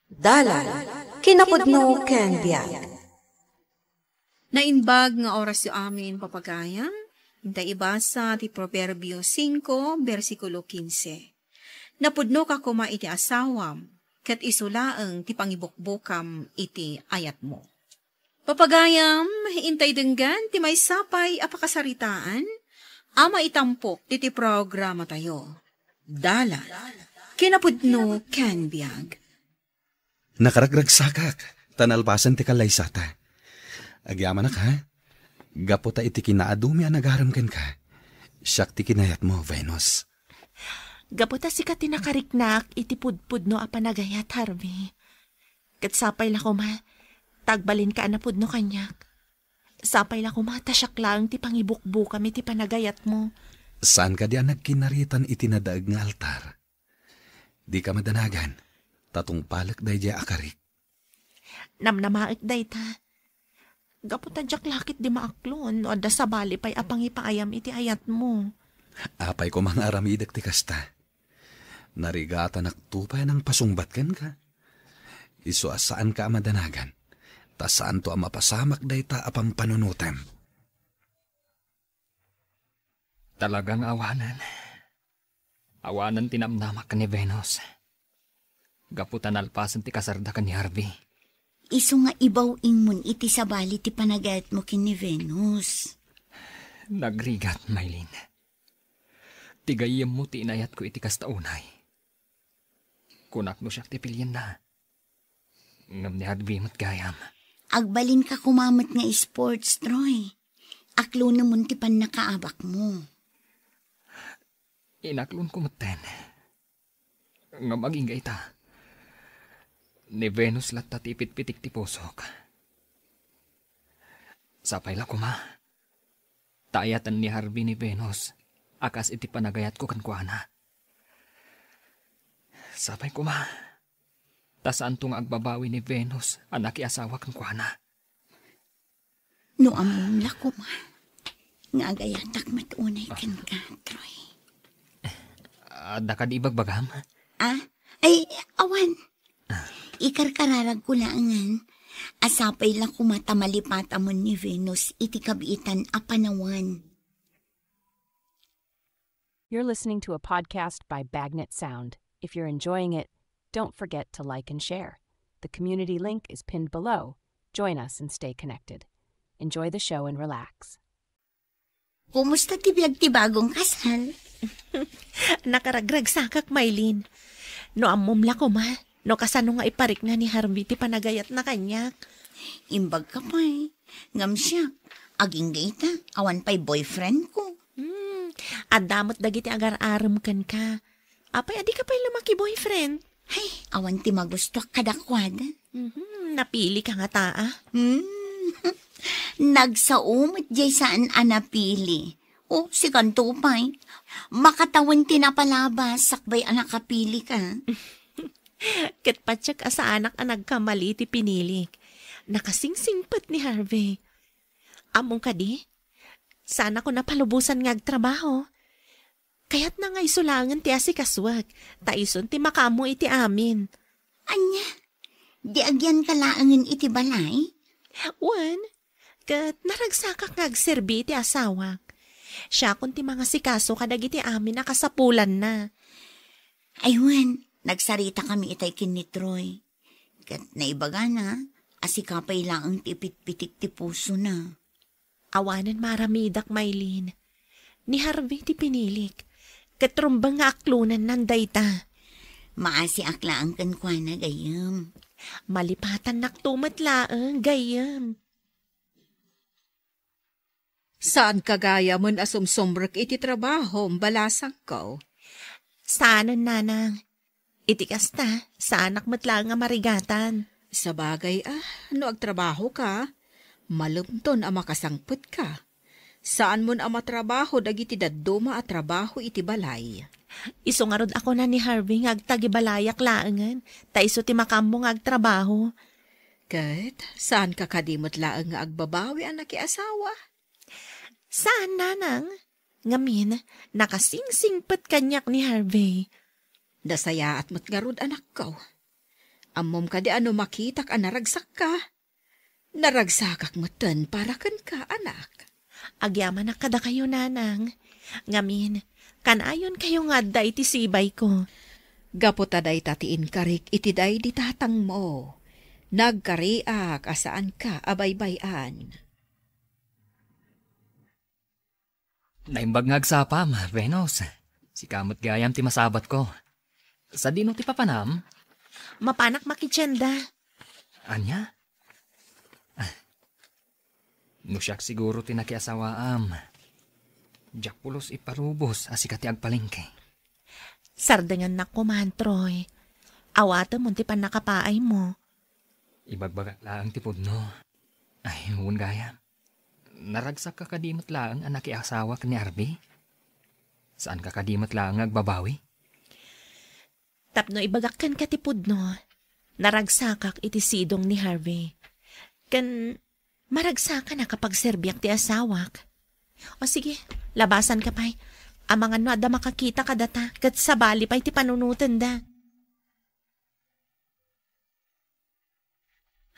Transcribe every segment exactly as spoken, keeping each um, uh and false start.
Dalan, kinapudno ken biag. Naimbag nga orasyo amin, papagayam. Inta ibasa ti Proverbio singko, bersikulo kinse. Napudnoka koma iti asawam, ket isu laeng ti pangibukbukam iti ayatmo. Papagayam, intay denggen ti maysa pay a pakasaritaan a maitampok iti programatayo. Dalan, kinapudno ken biag. Nakaragragsakak, ta nalpasen ti kallaysata. Agyamanak, ha? Gapu ta iti kinaadumi a nagarem kenka, siak ti kinayatmo, Venus. Gapu ta sika ti nakariknak iti pudpudno a panagayat, Harvey. Ket sapay la koma, ta agbalinka a napudno kaniak. Sapay la koma, ta siak laeng ti pangibukbukam iti panagayatmo. Saan kadi a nagkinaritan iti nadaeg nga altar? Dika madanagan, ta tungpalek daydiay a karik. Namnamaek dayta. Gapu ta diak la ketdi maaklon no adda sabali pay a pangipaayam iti ayatmo. Apay koma nga aramidek ti kasta. Narigatanakto pay a nangpasungbat kenka. Isu a saanka a madanagan, ta saanto a mapasamak dayta a pampanunotem. Talaga nga awanen. Awanen ti namnamak ken ni Venus. Gapu ta nalpasen ti kasarda ken ni Harvey. Isu nga ibaw-ingmon iti sabali ti panagayatmo ken ni Venus. Nagrigat, Maylin. Ti gayyemmo ti inayatko iti kasta unay. Kunak no siak ti pilienna. Ngem ni Harvey met gayam. Agbalinka koma met nga sports, Troy. Aklonemon ti pannakaabakmo. Inaklonko metten. Ngem agingga ita. Ni Venus latta ti ipitpitik ti pusok. Sapay la koma. Ta ayaten ni Harvey ni Venus a kas iti panagayatko kenkuana. Sapay koma. Ta saanto nga agbabawi ni Venus a nakiasawa kenkuana. No ammom la koma nga agayatak met unay kenka, Troy. Adda kadi ibagbagam? Ah? Ay, awan. Ikarkararagko laengen a sapay la koma ta malipatamon ni Venus iti kabiitan a panawan. You're listening to a podcast by Bagnet Sound. If you're enjoying it, don't forget to like and share. The community link is pinned below. Join us and stay connected. Enjoy the show and relax. Kumusta ti biag ti bagong kasal? Nakaragragsakak, Maylin. No ammom la koma, no kasano nga iparikna ni Harvey ti panagayatna kaniak. Imbagka pay. Ngem siak, agingga ita, awan pay boyfriend ko. Hmm, adda met dagiti agar-arem kenka. Apay, adika pay la maki-boyfriend? Ay, awan ti magustuak kadakuada. Mhm, napili ka ngata, ah. Hmm. Nagsao met diay saan a napili. O, sikanto pay. Makatawen ti napalabas, sakbay a nakapili ka. Ket patiek a saanak a nagkamali ti pinilik. Nakasingsingpet ni Harvey. Ammom kadi? Saanakon a palubosan nga agtrabaho. Kayatna nga isu laengen ti asikasuek, ta isun ti makaammo iti amin. Ania? Di agyanka laengen iti balay? Wen, ket naragsakak nga agserbi iti asawak. Siakon ti mangasikaso kadagiti amin a kasapulanna. Ay wen, nagsaritakami itay ken ni Troy. Ket naibagana a sika pay laeng ti ipitpitik ti pusona. Awanen maaramidak, Maylin. Ni Harvey ti pinilik, ket rumbeng nga aklonennan dayta. Maasiak laeng kenkuana, gayyem. Malipatannakto met laeng, gayyem. Saanka gayamen a sumsumrek iti trabahom, balasangko? Saanen, nanang. Iti kasta, saanak met laeng a marigatan. Sabagay a, no agtrabahoka, malemton a makasangpetka. Saanmon a matrabaho dagiti dadduma a trabaho iti balay. Isu ngarud a kuna ni Harvey nga agtagibalayak laengen, ta isu ti makaammo nga agtrabaho. Ket, saanka kadi met laeng nga agbabawi a nakiasawa? Saan, nanang. Ngamin, nakasingsingpet kaniak ni Harvey. Nasayaat met ngarud, anakko. Ammom kadi a no makitak a naragsakka, naragsakak metten para kenka, anak. Agyamanak kadakayo, nanang. Ngamin, kanayonkayo nga adda iti sibayko. Gapu ta dayta ti inkarik iti daydi tatangmo. Nagkariak a saanka a baybay-an. Naimbag nga agsapam, Venus. Sika met gayam ti masabatko. Sadino ti papanam? Mapanak makitienda. Ania? Ah, no siak siguro ti nakiasawaam, diak pulos iparubos a sika ti agpalengke. Sardengannak koma, Troy. Awatemon ti pannakapaaymo. Ibagbagak laeng ti pudno. Ay, wen gayam. Naragsakka kadi met laeng a nakiasawa ken ni Harvey? Saanka kadi met laeng nga agbabawi? Tapno ibagak kenka ti pudno, naragsakak iti sidong ni Harvey. Ken maragsakan a kapagserbiak ti asawak. O sige, labasanka pay. Amangan no adda makakita kadata, ket sabali pay ti panunotenda.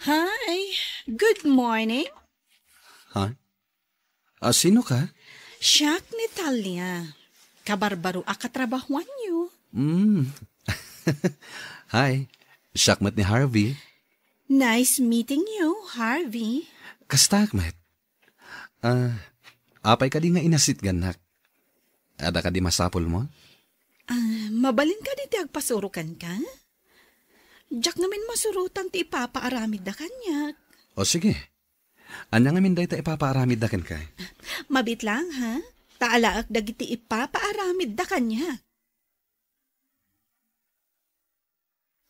Hi, good morning. Ha? Ah, sino ka? Siak ni Talia. Kabarbaro a katrabahuanyo. Mm. Hi, siak met ni Harvey. Nice meeting you, Harvey. Kastak met. Ah, apay kadi nga inasitgannak? Adda kadi masapulmo? Ah, mabalin kadi ti agpasuro kenka? Diak ngamin masurotan ti ipapaaramidda kaniak. O sige. Ania ngamin dayta ipapaaramidda kenka? Mabiit laeng, ha? Ta alaek dagiti ipapaaramidda kaniak.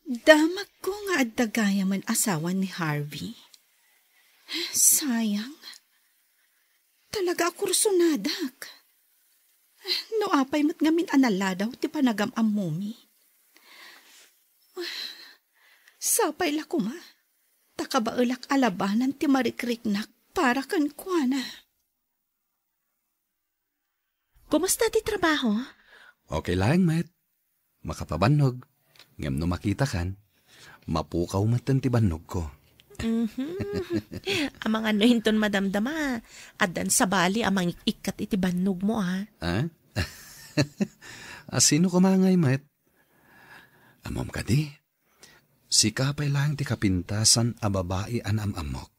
Damagko nga adda gayamen asawa ni Harvey. Sayang. Talaga a kursonadak. No apay met ngamin a naladaw ti panagam-ammomi. Sapay la koma, ta kabaelak a labanan ti marikriknak para kenkuana. Kumusta ti trabaho? Okay laeng met. Makapabannog. Ngem no makitakan, mapukaw metten ti bannogko. Mhm. Amangan no inton madamdama, addan sabali a mangik-ikkat iti bannogmo, a. Ha? A, sino koma ngay met? Ammom kadi? Sika pay laeng ti kapintasan a babai a naam-ammok.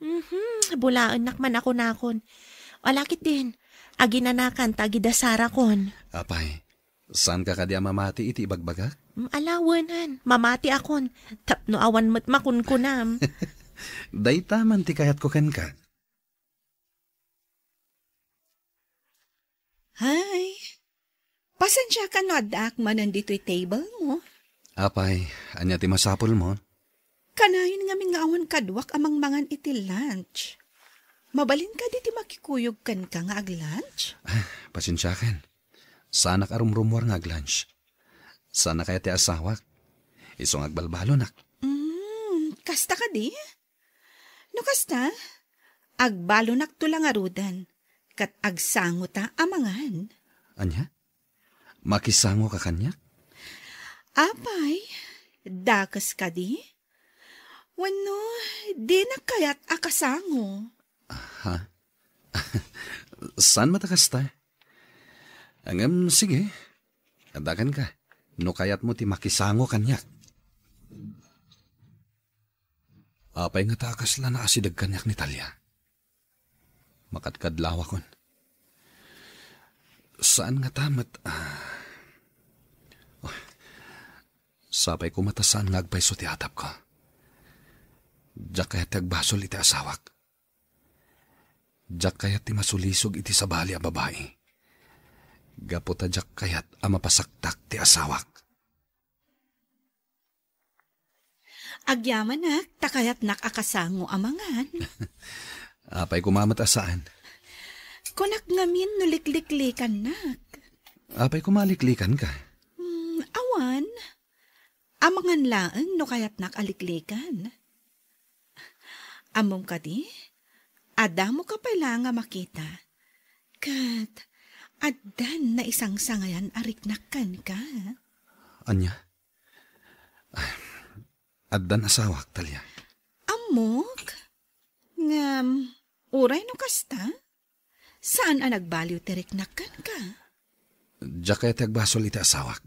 Mhm, bulaennak man a kunakon. Ala ketdin, aginanakan ta agidasarakon. Apay, saanka kadi a mamati iti ibagbagak? Mm, ala, wenan, mamatiakon. Tapno awan met makunkunam. Dayta man ti kayatko kenka. Hi. Pasensiakan no addaak manen ditoy table mo. Apay, ania ti masapulmo? Kanayon ngamin nga awan kaduak a mangmangan iti lunch. Mabalin kadi ti makikuyog kenka nga ag-lunch? Ah, pasensiakan. Saanak a rumrumuar nga ag-lunch. Saan a kayat ti asawak. Isu nga agbalbalonak. Mm, kasta kadi? No kasta, agbalonakto la ngaruden, ket agsangota a mangan. Ania? Makisangoka kaniak? Apay, dakes kadi? Wenno, dinak kayat a kasango? Ha? Saan met a kasta? Ngem, sige. Addakanka, no kayatmo ti makisango kaniak. Apay ngata a kasla naasideg kaniak ni Talia? Makadkadlawakon. Saan ngata met, ah, oh, sapay koma ta saan nga agpayso ti atapko. Diak kayat ti agbasol iti asawak. Diak kayat ti masulisog iti sabali a babai. Gapu ta diak kayat a mapasaktak ti asawak. Agyamanak, ta kayatnak a kasango a mangan. Apay koma met a saan? Kunak ngamin no likliklikannak. Apay koma a liklikanka? Hmm, awan. Amangan laeng no kayatnak a liklikan. Ammom kadi, addamoka pay laeng a makita. Ket addan naisangsangayan a riknak kenka. Ania? Addan asawak, Talia. Ammok? Ngem, uray no kasta, saan a nagbaliw ti riknak kenka. Diak kayat ti agbasol iti asawak.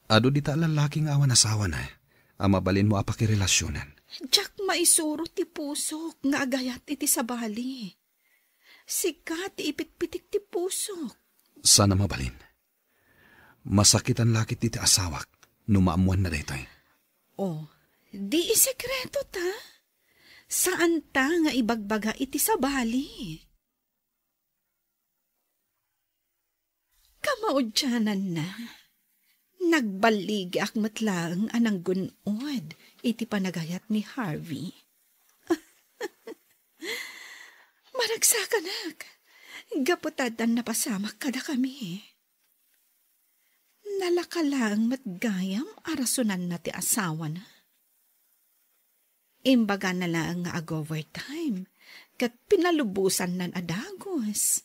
Adu dita a lallaki nga awan asawana a mabalinmo a pakirelasionan. Diak maisuro ti pusok nga agayat iti sabali. Sika ti ipitpitik ti pusok. Saan a mabalin. Masakitan la ketdi ti asawak no maammoanna daytoy. Oh, di isekreto ta. Saan ta nga ibagbaga iti sabali. Kamaudiananna, nagballigiak met laeng a nanggun-od iti panagayat ni Harvey. Maragsakanak, gapu ta addan napasamak kadakami. Nalaka laeng met gayam a rasonanna ti asawana. Imbagana laeng nga ag-overtime, ket pinalubosannan a dagus.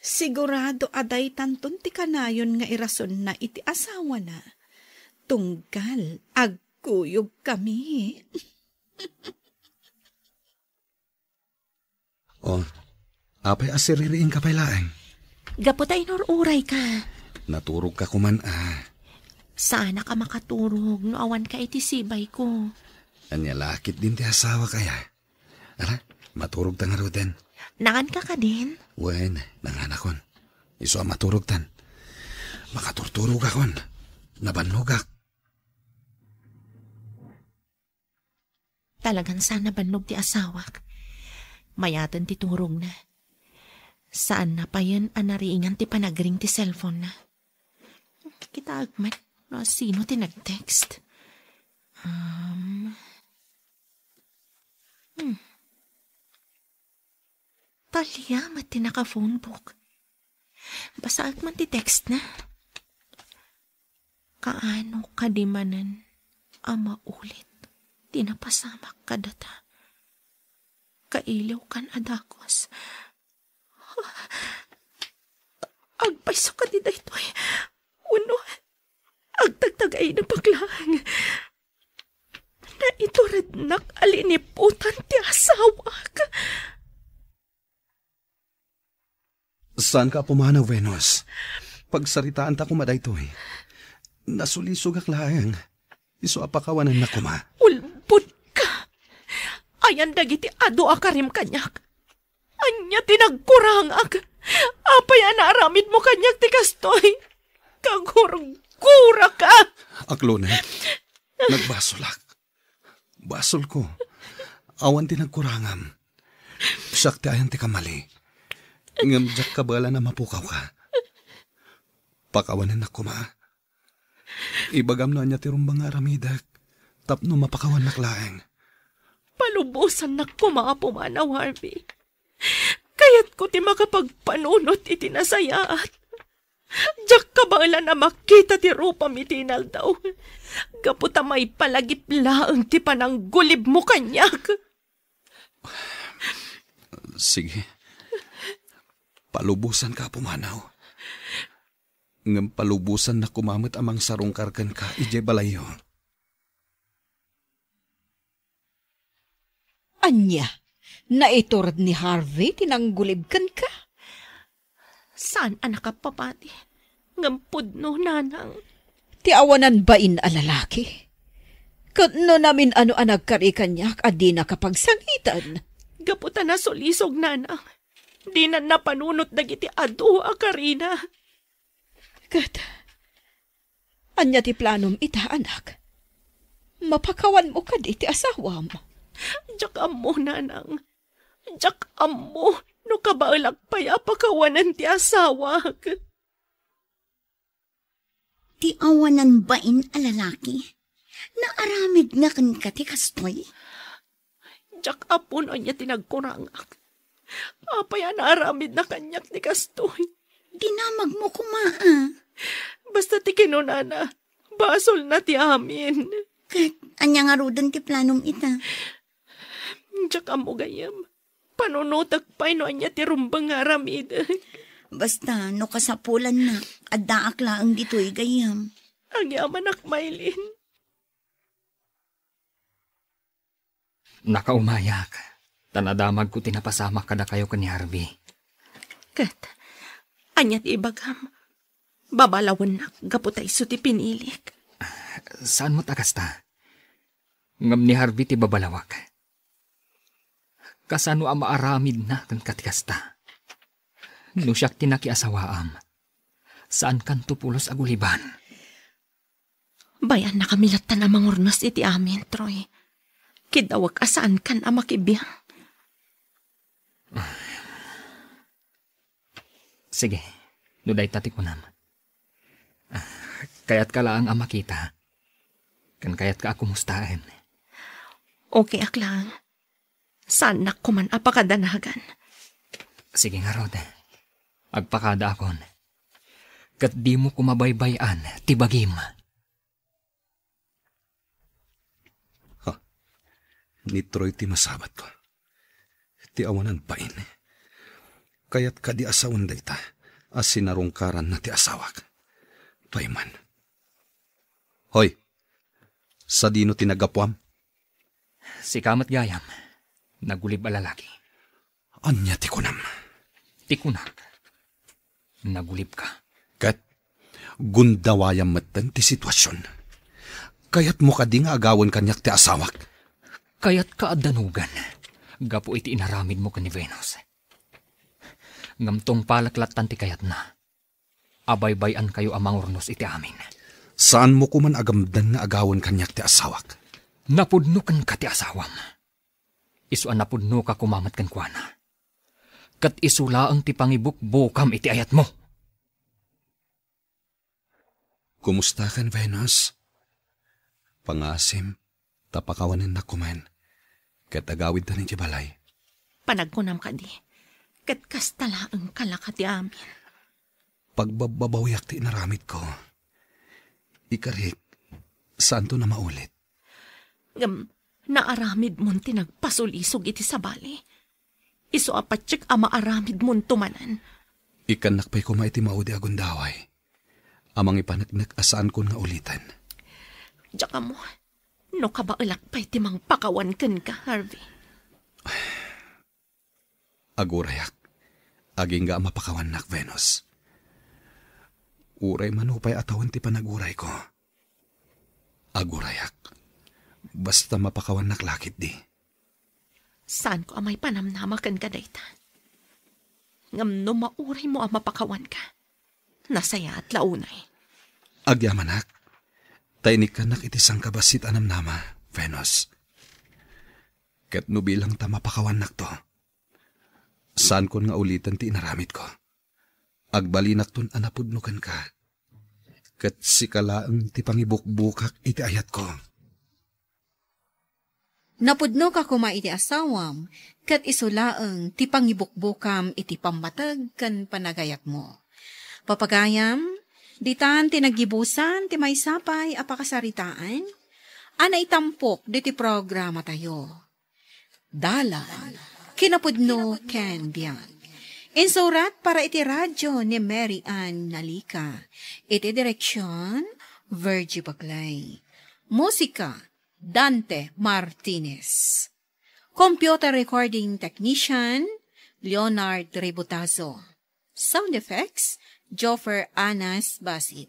Sigurado a daytanton ti kanayon nga irasonna iti asawana, tunggal agkuyogkami. Oh, apay a siririingka pay laeng? Gapu ta inur-urayka. Naturogka koman a. Saanak a makaturog no awanka iti sibayko. Ania la ketdin ti asawak aya? Ala, maturogta ngaruden. Nanganka kadin? Wen, nanganakon. Isu a maturogtan. Makaturturogakon. Nabannogak. Talagan saan a bannog ti asawak. Mayaten ti turogna. Saanna payen a nariingan ti panagring ti cellphone-na. Kitaek met no sino ti nag-text. Um, hmm. Talia met ti naka-phone book. Basaek man ti text-na. Kaano kadi manen a maulit ti napasamak kadata? Kailiwkan a dagus. Agpayso kadi daytoy? Wenno, agtagtagainepek laeng? Naiturednak a liniputan ti asawak. Saanka a pumanaw, Venus. Pagsaritaanta koma daytoy. Nasulisogak laeng. Isu a pakawanennak koma. Ulbodka! Ayan dagiti adu a karim kaniak. Ania ti nagkurangak? Apay a naaramidmo kaniak ti kastoy? Kagurguraka! Aklona, nagbasolak. Basolko. Awan ti nagkurangam. Siak ti ayan ti kamali. Ngem diak kabaelan a mapukawka. Pakawanennak koma. Ibagam no ania ti rumbeng nga aramidek tapno mapakawannak laeng. Palubosannak koma a pumanaw, Harvey. Kayatko ti makapagpanunot iti nasayaat. Diak kabaelan a makita ti rupam iti inaldaw. Gapu ta maipalagip laeng ti pananggulibmo kaniak. Sige. Palubosanka a pumanaw. Ngem palubosannak koma met a mangsarungkar kenka idiay balayyo. Ania? Naitured ni Harvey ti nanggulib kenka? Saan a nakapapati, ngem pudno, nanang. Ti awanan bain a lalaki. Ket no namin-ano a nagkari kaniak a dinaka pagsangitan. Gapu ta nasulisog, nanang. Dinan napanunot dagiti adu a karina. Ket ania ti planom ita, anak? Mapakawanmo kadi ti asawam? Diak ammo, nanang. Diak ammo no kabaelak pay a pakawanen ti asawak. Ti awanan bain a lalaki, naaramidna kenka ti kastoy? Diak ammo no ania ti nagkurangak. Apay a naaramidna kaniak ti kastoy? Dinamagmo koma, a. Basta ti kinunana, basolna ti amin. Ket ania ngaruden ti planom ita? Diak ammo, gayyem. Panunotek pay no ania ti rumbeng nga aramidek. Basta, no kasapulanna, addaak laeng ditoy, gayyem. Agyamanak, Maylin. Nakaumayak, ta nadamagko ti napasamak kadakayo ken ni Harvey. Ket, ania ti ibagam? Babalawennak gapu ta isu ti pinilik. Saan met a kasta? Ngem ni Harvey ti babalawak. Kasano a maaramidna kenka ti kasta? No siak ti nakiasawaam, saankanto pulos a guliban. Bay-annakami lattan a mangurnos iti amin, Troy. Kiddawek a saankan a makibiang. Sige, no dayta ti kunam. Ah, kayatka laeng a makita. Ken kayatka a kumustaen. Okay ak laeng. Saannak koman a pakadanagan. Sige ngarud. Agpakadaakon. Ket dimo koma baybay-an ti bagim. Ha? Ni Troy ti masabatko. Ti awan nagbain. Kayat kadi a sawen dayta a sinarungkaranna ti asawak. Payman. Hoy, sadino ti naggapuam? Sika met gayam, nagulib a lalaki. Ania ti kunam? Ti kunak, nagulibka. Ket gundawayam metten ti situasion. Kayatmo kadi nga agawen kaniak ti asawak? Kayatka a danugan gapu iti inaramidmo ken ni Venus. Ngem tungpalek lattan ti kayatna. Abaybay-ankayo a mangurnos iti amin. Saanmo koman a gamdan nga agawen kaniak ti asawak? Napudno kenka ti asawam. Isu a napudnoka koma met kenkuana. Ket isu laeng ti pangibukbukam iti ayatmo. Kumustakan, Venus? Pangasim, ta pakawanennak koman, ket agawidtan idiay balay. Panagkunam kadi, ket kasta laeng kalaka ti amin. Pagbabbabawiak ti inaramidko. Ikarik, saanton a maulit. Ngem, naaramidmon ti nagpasulisog iti sabali. Isu a patiek a maaramidmonto manen. Ikkannak pay koma iti maudi a gundaway a mangipaneknek a saankon nga uliten. Diak ammo no kabaelak pay ti mangpakawan kenka, Harvey. Agurayak, agingga a mapakawannak, Venus. Uray mano pay a tawen ti panagurayko, agurayak, basta mapakawannak la ketdi. Saanko a maipanamnama kenka dayta. Ngem no mauraymo a mapakawanka, nasayaat la unay. Agyamanak, ta inikkannak iti sangkabassit a namnama, Venus. Ket no bilang ta mapakawannakto, saankon nga uliten ti inaramidko. Agbalinakton a napudno kenka, ket sika laeng ti pangibukbukak iti ayatko. Napudnoka koma iti asawam, ket isu laeng ti pangibukbukam iti pammateg ken panagayatmo. Papagayam, ditan ti naggibusan ti maysa pay a pakasaritaan a naitampok diti programatayo. Dalan, kinapudno ken biag. Insurat para iti radyo ni Mary Ann Nalica. Iti direksyon, Virgie Bagley. Musika, Dante Martinez. Computer recording technician, Leonard Ributazo. Sound effects, Joffer Anas Basit.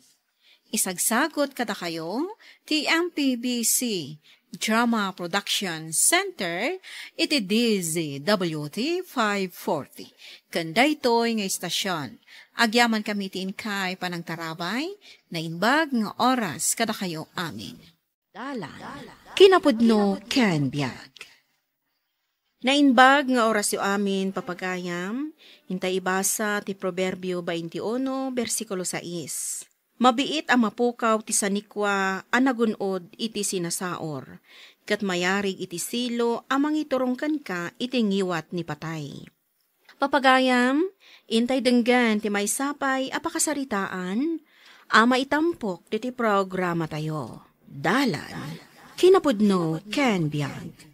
Isagsagut kadakayo ti M P B C Drama Production Center iti D Z W T five forty. Ken daytoy nga istasyon, agyamankami ti inkay panangtarabay, naimbag nga oras kadakayo amin. Dalan, kinapudno ken biag. Naimbag nga orasyo amin, papagayam, intay ibasa ti Proverbio twenty-one, bersikulo sais. Mabiit a mapukaw ti sanikua a nagun-od iti sinasaor, ket mayarig iti silo a mangiturong kenka iti ngiwat ni patay. Papagayam, intay denggen ti maysa pay a pakasaritaan a maitampok diti programatayo. Dalan, kinapudno ken biag.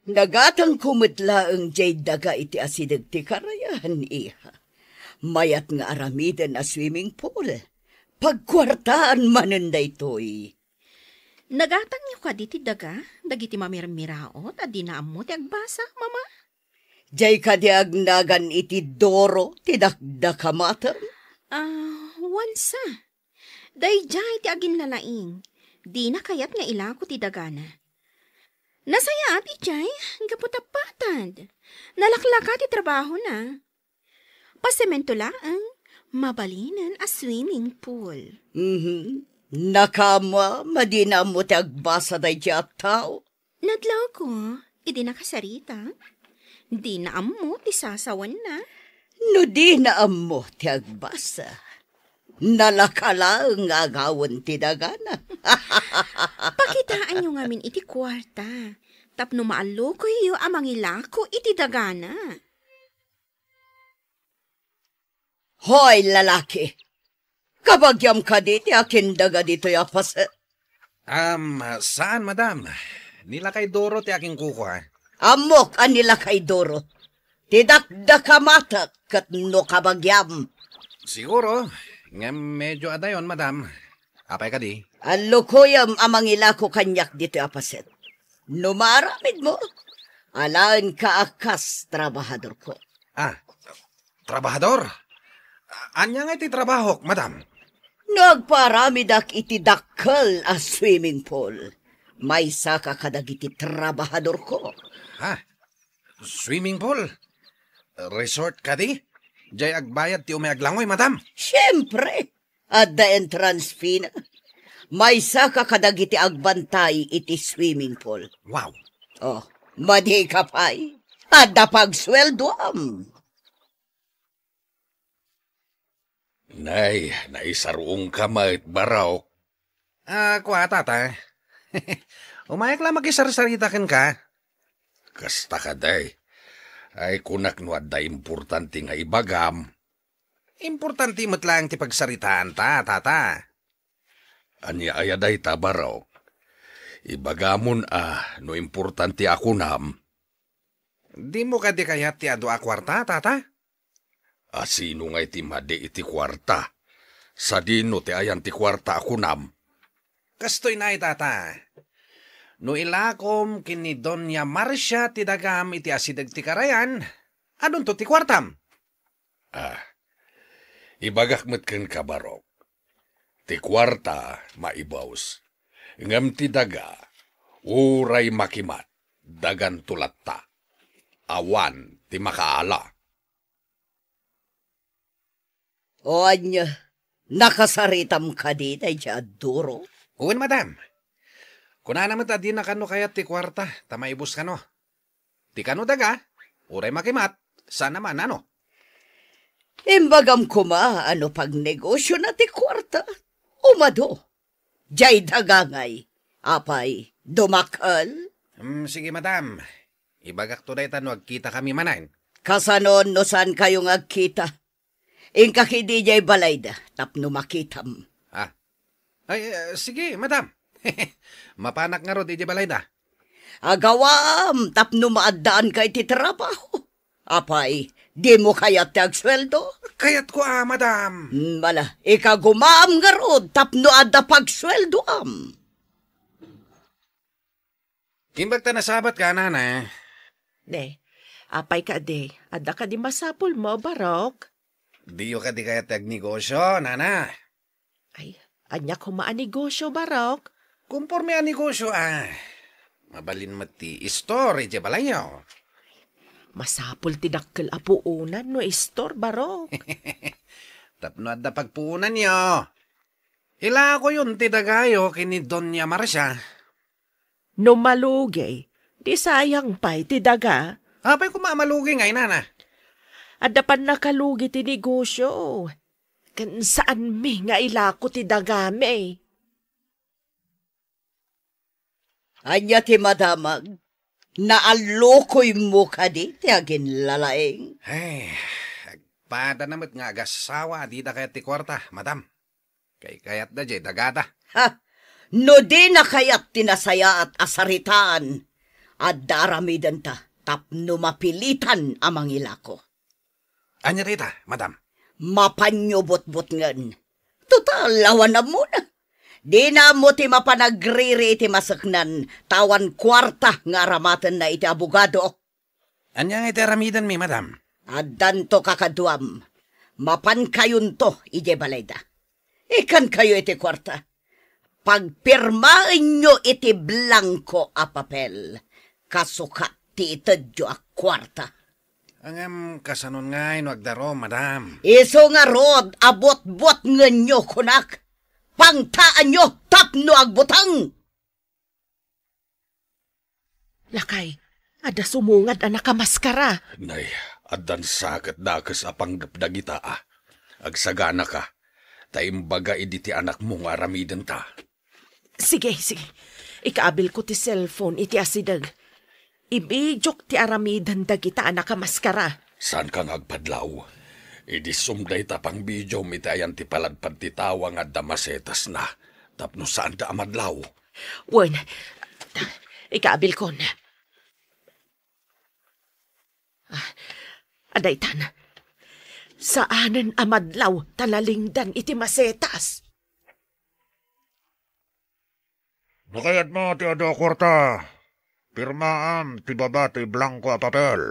Nagatangko met laeng diay daga iti asideg ti karayan, iha. Mayat nga aramiden a swimming pool. Pagkuartaan manen daytoy. Nagatangyo kadi ti daga dagiti mamirmiraot a dina ammo ti agbasa, Mama? Diay kadi agnagan iti duro ti dakdakamatem? Ah, wansa. Daydiay ti aginlalaing. Dina kayat nga ilako ti dagana. Nasayaat idiay, gapu ta patad. Nalaklaka ti trabahona. Pasemento laeng, mabalinen a swimming pool. Mhm. Nakaammo a dina ammo ti agbasa daydiay a tao. Nadlawko, idi nakasarita, dina ammo ti sasawenna. No dina ammo ti agbasa, nalaka laeng nga agawen ti dagana. Pakitaanyo ngamin iti kuarta tapno maallokoyyo a mangilako iti dagana. Hoy, lalaki! Kabagiam kadi ti akindaga ditoy a paset? Am, saan, madam. Ni lakay duro ti akinkukua. Ammok a ni lakay duro. Ti dakdakamatek ket no kabagiam. Siguro, ngem medyo adayon, madam. Apay kadi? Allokoyem a mangilako kaniak ditoy a paset. No maaramidmo, alaenka a kas trabahadorko. Ah, trabahador? Ania ngay ti trabahok, madam? No agpaaramidak iti dakkel a swimming pool, maysaka kadagiti trabahadorko. Ha? Swimming pool? Resort kadi? Diay agbayad ti umay aglangoy, madam? Siempre! Adda entrance fee na. Maysaka kadagiti agbantay iti swimming pool. Wow. Oh, madika pay. Adda pagsueldoam. Nay, naisaruongka met, Barok. Ah, kua, tata. Umayak la makisarsarita kenka. Kasta kadi. Ay, kunak no adda importante nga ibagam. Importante met laeng ti pagsaritaanta, tata. Ania aya dayta, Barok? Ibagamon a no importante a kunam. Dimo kadi kayat ti adu a kuarta, tata? A sino ngay ti madi iti kuarta? Sadino ti ayan ti kuarta a kunam? Kastoy nay, tata. No ilakom ken ni Doña Marcia ti dagam iti asideg ti karayan, adunto ti kuartam. Ah, ibagak met kenka, Barok. Ti kuarta, maibus. Ngem ti daga, uray makimat, daganto latta. Awan ti makaala. O ania, nakasaritam kadi daydiay a duro? Wen, madam. Kunana met a dina kano kayat ti kuarta, ta maibus kano. Ti kano daga, uray makimat, saan a maanano. Imbagam koma a no pagnegosiona ti kuarta, umadu. Diay daga ngay, apay, dumakkel? Hmm, sige, madam. Ibagakto dayta no agkitakami manen. Kasano no saankayo nga agkita? Inka ketdi idiay balayda tapno makitam. Ah. Ay, eh, sige, madam. Mapanak ngarud idiay balayda. Agawam tapno maaddaanka iti trabaho. Apay, dimo kayat ti agsueldo? Kayatko a, madam. Mala, ikagumam ngarud tapno adda pagsueldoam. Imbag ta nasabatka, nana. Ne, apay kadi, adda kadi masapulmo, Barok? Diyo kadi kayat ti agnegosio, nana? Ay, ania koma a negosio, Barok? Konforme a negosio, ah. Mabalin met ti istor idiay balayyo. Masapul ti dakkel a puonan no istor, Barok. Tapno adda pagpuonanyo. Ilakoyon ti dagayo ken ni Doña Marcia. No malugi, di sayang pay ti daga. Apay koma a malugi ngay, nana? Adda pannakalugi ti negosio. Ken saanmi nga ilako ti dagami. Ania ti madamag? Naallokoymo kadi ti aginlalaing? Ay, agpadana met nga agasawa a dida kayat ti kuarta, madam. Kaykayatda diay dagada. Ha? No dina kayat ti nasayaat a saritaan, adda aramidenta tapno mapilitan a mangilako. Ania dayta, madam? Mapanyo butbutngen. Total, awan ammona. Dina ammo ti mapanagriri iti maseknan, ta awan kuarta nga aramatenna iti abogado. Ania nga iti aramidenmi, madam? Addanto kakaduam. Mapankayonto idiay balayda. Ikkankayo iti kuarta. Pagpirmaenyo iti blanko a papel. Kasukat ti itedyo a kuarta. Ngem kasanon ngay no agdarum, madam? Isu ngarud a butbutngenyo, kunak. Pangtaanyo tapno agbuteng. Lakay, adda sumungad a nakamaskara. Nay, addan sa ket dakes a panggep dagita a. Agsaganaka, ta imbaga idi ti anakmo nga aramidenta. Sige, sige. Ikaabilko ti cellphone iti asideg. Ibidiok ti aramiden dagita a nakamaskara. Saanka nga agpadlaw. Idisum dayta pangbidiom iti ayan ti paladpad ti tawa nga adda masetasna tapno saanda a madlaw. Wen, ikaabilkon. Ah, adaytan. Saanen a madlaw ta nalingdan iti masetas. No kayatmo ti adu a kuarta, pirmaam ti baba ti blanko a papel.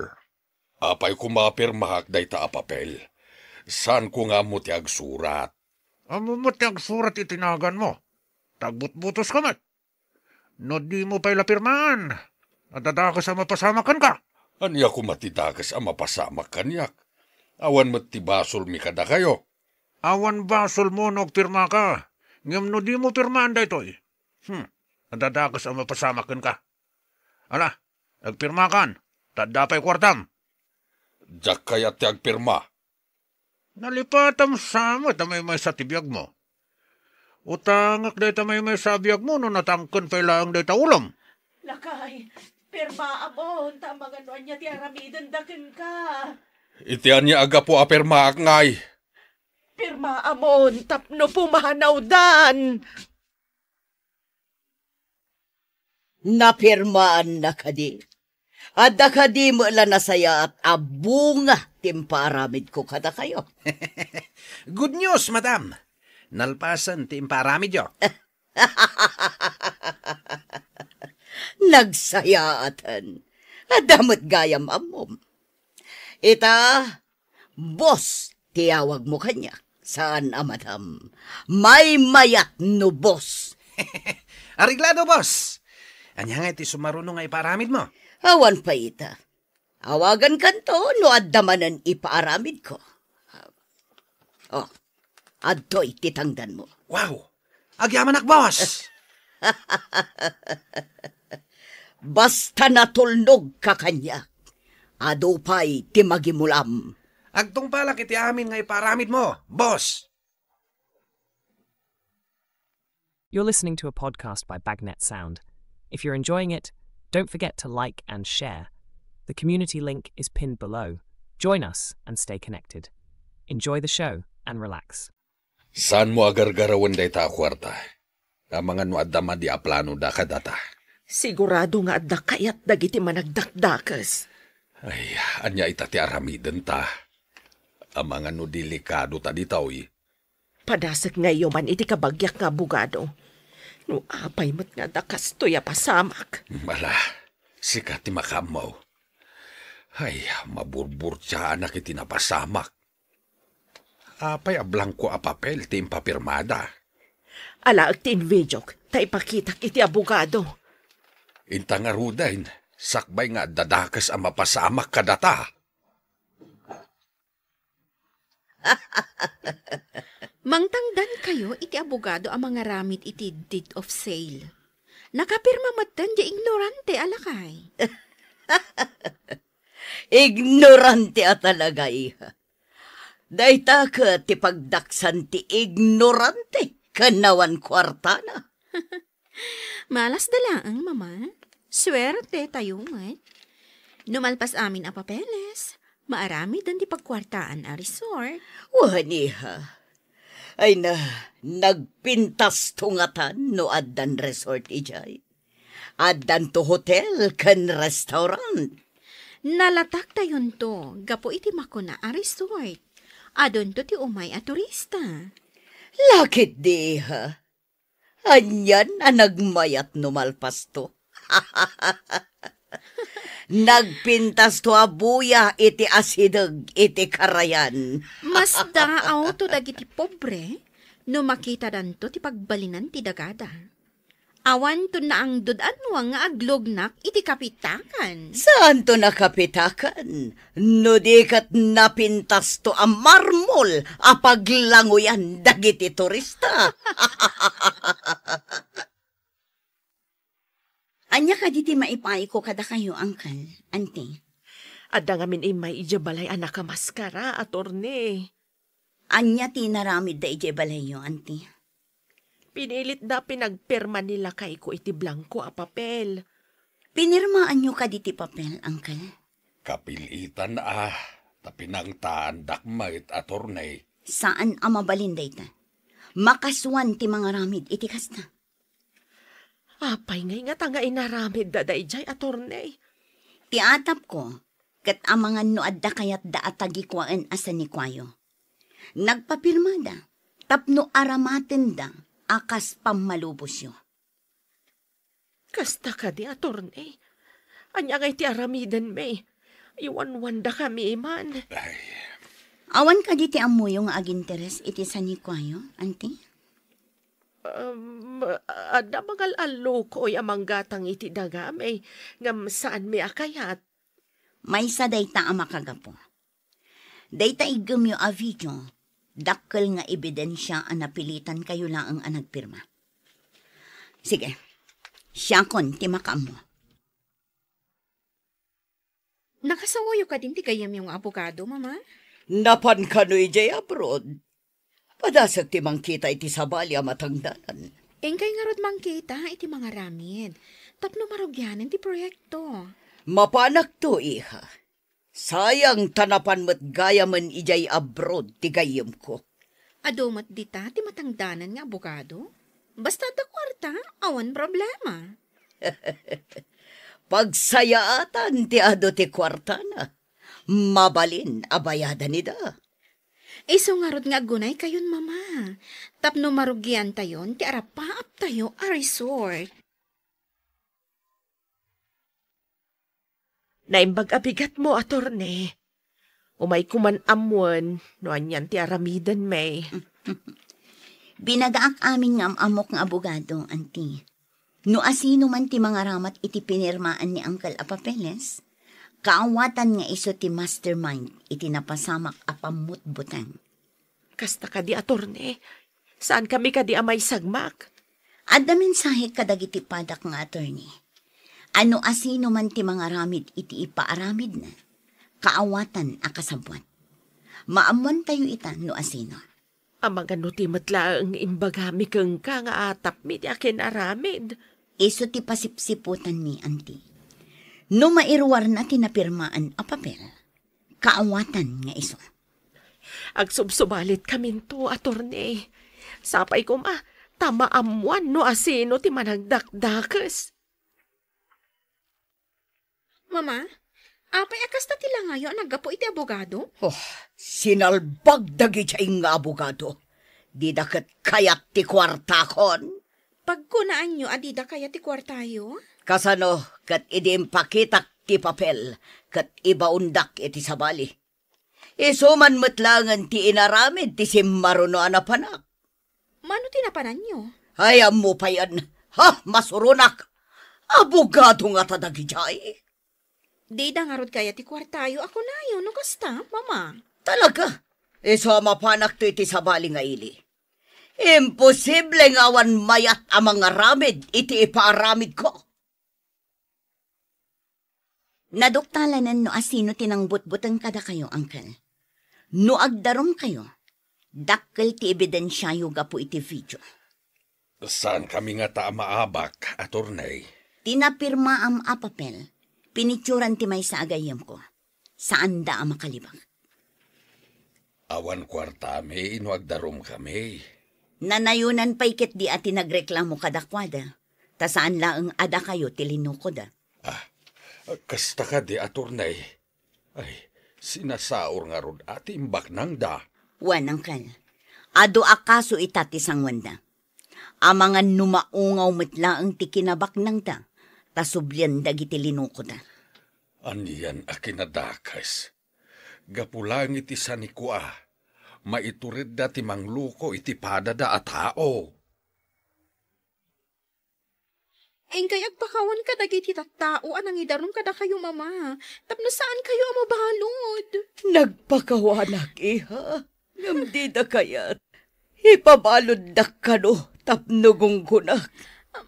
Apay koma a pirmaak dayta a papel? Saanko nga ammo ti agsurat. Ammom met ti agsurat iti naganmo. Ta agbutbutoska met. No dimo pay la pirmaan, adda dakes a mapasamak kenka. Ania koma ti dakes a mapasamak kaniak? Awan met ti basolmi kadakayo. Awan basolmo no agpirmaka, ngem no dimo pirmaan daytoy, hmm, adda dakes a mapasamak kenka. Ala, agpirmakan, ta adda pay kuartam. Diak kayat ti agpirma. Nalipatam sa met a maymaysa ti biagmo. Utangek dayta maymaysa a biagmo no natangken pay laeng dayta ulom. Lakay, pirmaamon, ta amangan no ania ti aramidenda kenka. Iti ania a gapu a pirmaak ngay? Pirmaamon tapno pumanawdan. Napirmaanna kadi? Adda kadi met la nasayaat a bunga ti impaaramidko kadakayo? Good news, madam. Nalpasen ti impaaramidyo. Nagsayaaten. Adda met gayam ammom. Ita, boss ti awagmo kaniak. Saan a madam. Maymayat no boss. Areglado, boss. Ania nga iti sumaruno nga ipaaramidmo? Awan pay ita. Awagankanto no adda manen ipaaramidko. Oh, adtoy ti tangdanmo. Wow! Agyamanak, boss! Basta natulnogka kaniak, adu pay ti magimulam. Agtungpalak iti amin nga ipaaramidmo, boss! You're listening to a podcast by Bagnet Sound. If you're enjoying it, don't forget to like and share. The community link is pinned below. Join us and stay connected. Enjoy the show and relax. Saanmo a gargarawen dayta a kuarta? Amangan no adda madi a planoda kadata. Sigurado nga adda kayat dagiti managdakdakes. Ay, ania ita ti aramidenta? Amangan no delikado ta ditoy. Padasek nga iyoman iti kabagiak nga abogado. No apay met nga adda kastoy a pasamak. Ala, sika ti makaammo. Ay, maburburtiaanak iti napasamak. Apay a blanko a papel ti impapirmada? Alaek ti invidiok, ta ipakitak iti abogado. Inta ngaruden, sakbay nga adda dakes a mapasamak kadata. Mangtangdankayo iti abogado a mangaramid iti deed of sale. Nakapirma metten diay ignorante a lakay. Ignorante a talaga, iha. Dayta ket ti pagdaksan ti ignorante ken awan kuartana. Malasda laeng, Mama. Suertetayo met. No malpas amin a papeles, maaramiden ti pagkuartaan a resort. Wen, iha. Ay na, nagpintasto ngatan no addan resort idiay. Addanto hotel ken restaurant. Nalataktayonto gapu iti makuna a resort. Adunto ti umay a turista. Lakit di, iha. Anian a nagmayat no malpasto. Nagpintasto a buya iti asideg iti karayan. Masdaaw to dagiti pobre no makitadanto ti pagbalinan ti dagada. Awanto naangdod a nuang nga aglugnak iti kapitakan. Saanto nakapitakan, no di ket napintasto a marmol a paglanguyan dagiti turista. Ania kadi ti maipayko kadakayo, Uncle, Auntie? Adda ngamin immay idiay balay a nakamaskara, attorney. Ania ti inaramidda idiay balayyo, Auntie? Pinilitda pinagpirma ni lakayko iti blangko a papel. Pinirmaanyo kadi ti papel, Uncle? Kapilitan a, ta pinangtaandak met, attorney. Saan a mabalin dayta. Makasuan ti mangaramid iti kasta. Apay ngay ngata nga inaramidda daydiay, attorney? Ti atapko, ket amangan no adda kayatda a tagikuaen a sanikuayo. Nagpapirmada tapno aramatenda a kas pammalubosyo. Kasta kadi, attorney? Ania ngay ti aramidenmi? Iwanwandakami man. Ay. Awan kadi ti ammoyo nga aginteres iti sanikuayo, Auntie? Um, adda mangal-allukoy a manggatang iti dagami, ngem saanmi a kayat. Maysa dayta a makagapu. Dayta iggemyo a video, dakkel nga ebidensia a napilitankayo laeng a nagpirma. Sige, siakon ti makaammo. Nakasaoyo kadin ti gayyemyo nga abogado, Mama? Napan kano idiay abroad? Padasek ti mangkita iti sabali a matangdanan. Inkay ngarud mangkita iti mangaramid tapno marugianen ti proyekto. Mapanakto, iha. Sayang ta napan met gayamen idiay abroad ti gayyemko. Adu met dita ti matangdanan nga abogado? Basta adda kuarta, awan problema. Pagsayaatan ti adu ti kuartana. Mabalin a bayadan ida. Isu ngarud nga aggunaykayon, Mama, tapno marugiantayon ti arapaaptayo a resort. Naimbag a bigatmo, attorney. Umayko man ammoen no anian ti aramidenmi. Binagaak amin nga am-ammok nga abogado, Auntie. No asino man ti mangaramat iti pinirmaan ni Uncle a papeles, kaawatan nga isu ti mastermind iti napasamak a pammutbuteng. Kasta kadi, attorney? Saankami kadi a maisagmak? Adda mensahek kadagiti padak nga attorney. A no asino man ti mangaramid iti ipaaramidna, kaawatan a kasabbuat. Maammoantayo ita no asino. Amangan no ti met laeng imbagami kenka nga atapmi ti akin-aramid. Isu ti pasipsiputanmi, Auntie. No mairuarna ti napirmaan a papel, kaawatan nga isu. Agsubsubalit kaminto, attorney. Sapay koma, ta maammoan no asino ti managdakdakes. Mama, apay a kasta ti langayo a naggapu iti abogado? Oh, sinalbag dagidiay nga abogado. Dida ket kayat ti kuartakon. Pagkunaanyo a dida kayat ti kuartayo? Kasano ket idi impakitak ti papel ket ibaondak iti sabali? Isu man met laengen ti inaramid ti simmaruno a napanak. Mano ti napananyo? Ay, ammo payen. Ha, masuronak. Abogado ngata dagidiay. Dida ngarud kayat ti kuartayo a kunayo no kasta, Mama. Talaga? Isu a mapanakto iti sabali nga ili. Imposible nga awan mayat a mangaramid iti ipaaramidko. Naduktalanen no asino ti nangbutbuteng kadakayo, Uncle. No agdarumkayo, dakkel ti ebidensiayo gapu iti video. Saankami ngata a maabak, attorney. Ti napirmaam a papel, pinicturan ti maysa a gayyemko. Saanda a makalibak. Awan kuartami no agdarumkami. Nanayonan pay ketdi a ti nagreklamo kadakuada, ta saan laeng a dakayo ti linukoda. Ah, kasta kadi, attorney? Ay, sinasaor ngarud a ti imbaknangda. Wen, Uncle. Adu a kaso ita ti sanguenna. Amangan no maungaw met laeng ti kinabaknangda, ta sublian dagiti linukoda. Anian a kinadakes? Gapu laeng iti sanikua, maituredda ti mangluko iti padada a tao. Inkay agpakawan kadagiti tattao a nangidarum kadakayo, Mama, tapno saankayo a mabalud. Nagpakawanak, iha, ngem dida kayat. Ipabaluddak kano tapno gunggonak.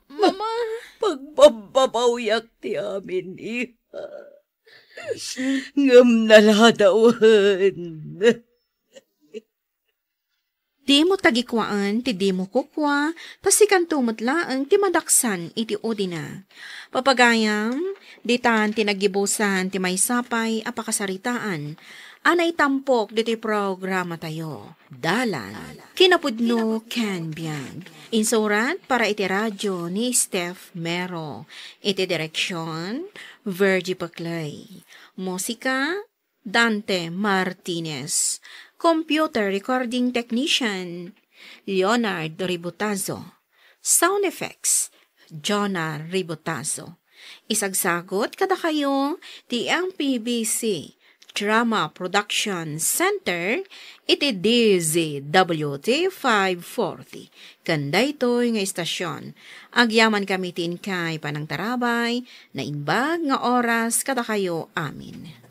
Mama. Pagbabbabawiak ti amin, iha. Ngem naladawen. Dimo tagikuaen ti dimo kukua, ta sikanto met laeng ti madaksan iti udina. Papagayam, ditan ti naggibusan ti maysa pay a pakasaritaan a naitampok ditoy programatayo, Dalan. Kinapudno ken biag. Insurat para iti radyo ni Steph Mero. Iti direksyon, Virgie Paclay. Musika, Dante Martinez. Computer recording technician, Leonard Ributazo. Sound effects, Jonah Ributazo. Isagsagut kadakayo ti M P B C Drama Production Center iti D Z W T five forty. Ken daytoy nga istasyon, agyaman kami ti inkay panangtarabay, naimbag nga oras kadakayo amin.